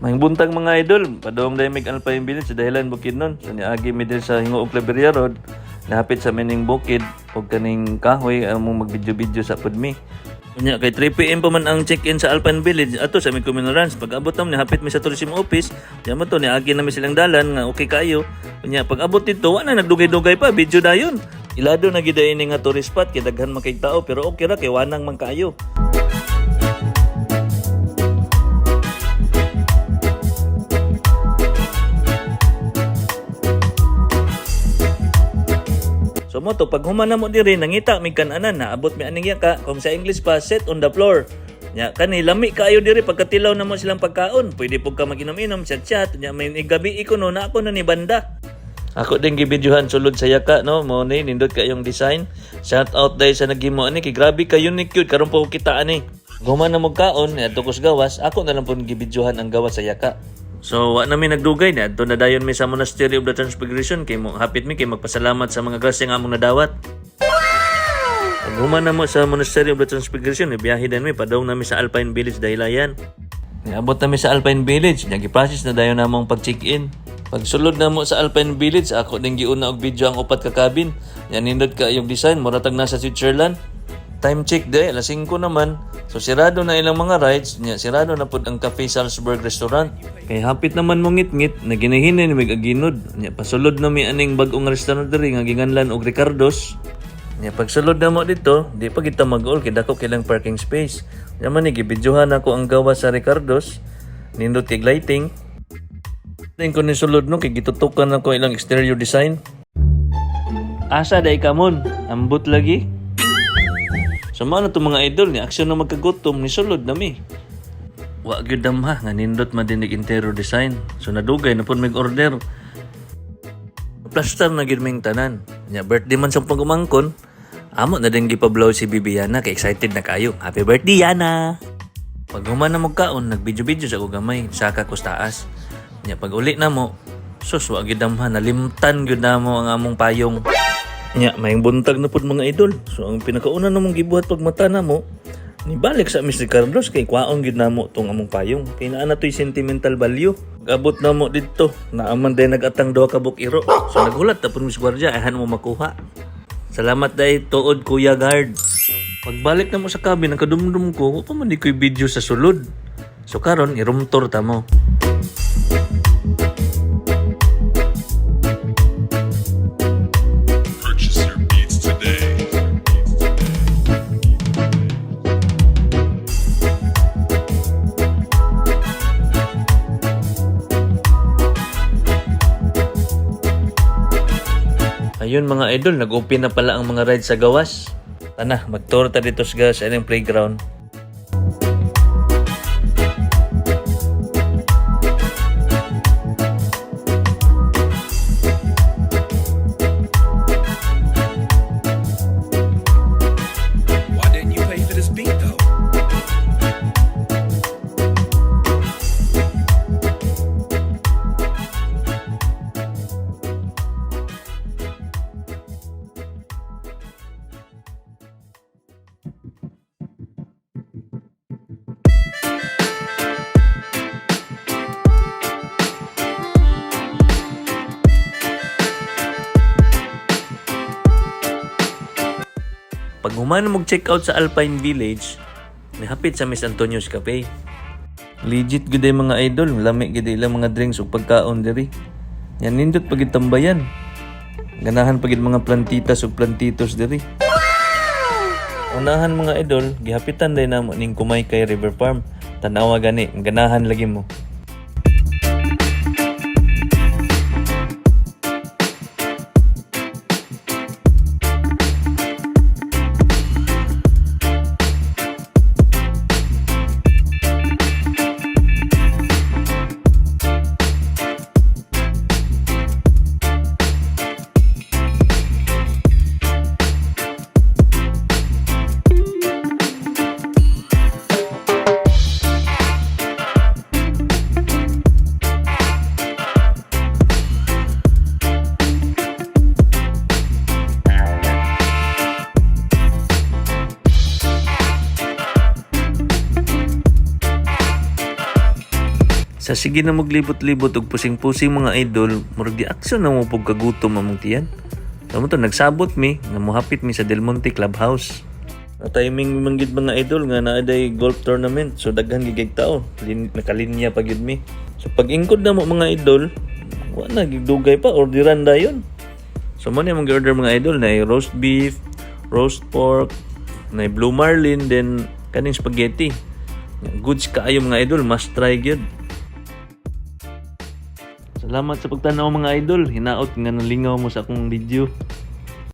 Maayong buntag, mga idol, padung dahil mig Alpine Village sa Dahilan, Bukidnon. So niagi mi diri sa Gingoog Claveria Road, nahapit sa mining bukid og kaning kahoy among mag-video-video sa pud mi. Unya kay 3 PM pa man ang check-in sa Alpine Village ato sa aming Communal Ranch. Pag abot namo, nihapit mi sa tourism office, diya mo to niagi na mi silang dalan nga okay kayo. Unya pag abot dito, wa na nagdugay-dugay pa, video dayon. Ilado na gid ini nga tourist spot kay daghan man kay tao, pero okay ra kay wanang man kaayo. So mo to pag human na mo diri, nangita mig kananan, naabot mi aning yaka, kung sa English pa, sit on the floor. Nya kani lami kaayo diri pagkatilaw na mo silang pagkaon. Pwede pud ka maginom-inom, chat-chat. Nya may gabi ko no na ako na ni banda. Ako din gibidyohan sulod sa yaka, no, mo ni nindot kayong design. Shout out dahil sa naghimo ani kay grabe ka unique yun karon po kita ani. Human na mo kaon, adto ko sa gawas, ako na lang po gibidyohan ang gawas sa yaka. So, wa na mi nagdugay na adto na dayon mi sa Monastery of the Transfiguration kay mo hapit mi kay magpasalamat sa mga grasya nga among nadawat. Pag human na mo sa Monastery of the Transfiguration, biyahe din mi padung nami sa Alpine Village Dahilayan. Niabot nami sa Alpine Village, nya gi-process na dayon namong pag-check-in. Pagsulod na mo sa Alpine Village, ako din giuna og video ang upat ka cabin. Nya nindot ka yung design, mura tag nasa Switzerland. Time check de, alas 5 naman. So sirado na ilang mga rides, nya sirado na pud ang Cafe Salzburg restaurant. Kay hapit naman mo ngit-ngit, naginahinay ni mig aginod. Nya pasulod na mi aning bag-ong restaurant diri nga ginganlan og Ricardo's. Nya pagsulod na mo dito, di pa kita mag-all kay dako kilang parking space. Nya man ni gibidyohan ako ang gawa sa Ricardo's. Nindot kay lighting. Din ko ni sulod no kay gitutukan ako ilang exterior design. Asa day kamon? Ambot lagi. So mao na to, mga idol, ni aksyon na magkagutom ni sulod na mi. Wa gyud damha nga nindot man din interior design. So nadugay na pud mig order. Plaster na gyud ming tanan. Nya birthday man sa pagumangkon. Amo na din gipablow si Bibi Yana kay excited na kayo. Happy birthday, Yana! Pag human na magkaon, nag-video-video sa ko gamay, saka ko sa taas. Nya pag uli na mo, sus, wa gyud damha, nalimtan gyud na mo ang among payong. Nya, maayong buntag na pud, mga idol. So ang pinakauna namong gibuhat pag mata na mo, nibalik sa Mr. Carlos kay kwaon gyud namo tong among payong. Kay naa na to'y sentimental value. Abot na mo dito, naaman din nagatang duha ka iro. So nagulat ta pud Miss Guardia, ayhan mo makuha. Salamat dahil tuod, Kuya Guard. Pagbalik na mo sa cabin, ang kadumdum ko, wa pa man di ko'y video sa sulod. So karon, i-room tour ta mo. Purchase your beats today. Ayun, mga idol, nag-open na pala ang mga ride sa gawas. Tana, mag-tour ta dito sa gawas sa ilang playground. Why didn't you pay for this beat though? Pag human mo check out sa Alpine Village, nihapit sa Miss Antonio's Cafe. Legit gud ay, mga idol, lami gud ilang mga drinks ug pagkaon diri. Yan nindot pag tambayan. Ganahan pagid mga plantitas ug plantitos diri. Unahan, mga idol, gihapitan day namo ning Kumaykay River Farm. Tanawa gani, ganahan lagi mo. Sa sige na maglibot-libot og pusing-pusing, mga idol, murag di aksyon na mo pug kagutom among tiyan. So to nagsabot mi nga mohapit mi sa Del Monte Clubhouse. Na timing man gid, mga idol, nga naa day golf tournament, so daghan gid kay tao. Nakalinya pa gyud mi. So pag ingkod na mo, mga idol, wa na gidugay pa, orderan dayon. So mo ni among order, mga idol, na roast beef, roast pork, na blue marlin, then kaning spaghetti. Goods kaayo, mga idol, must try gyud. Salamat sa pagtanaw, mga idol. Hinaot nga nalingaw mo sa akong video.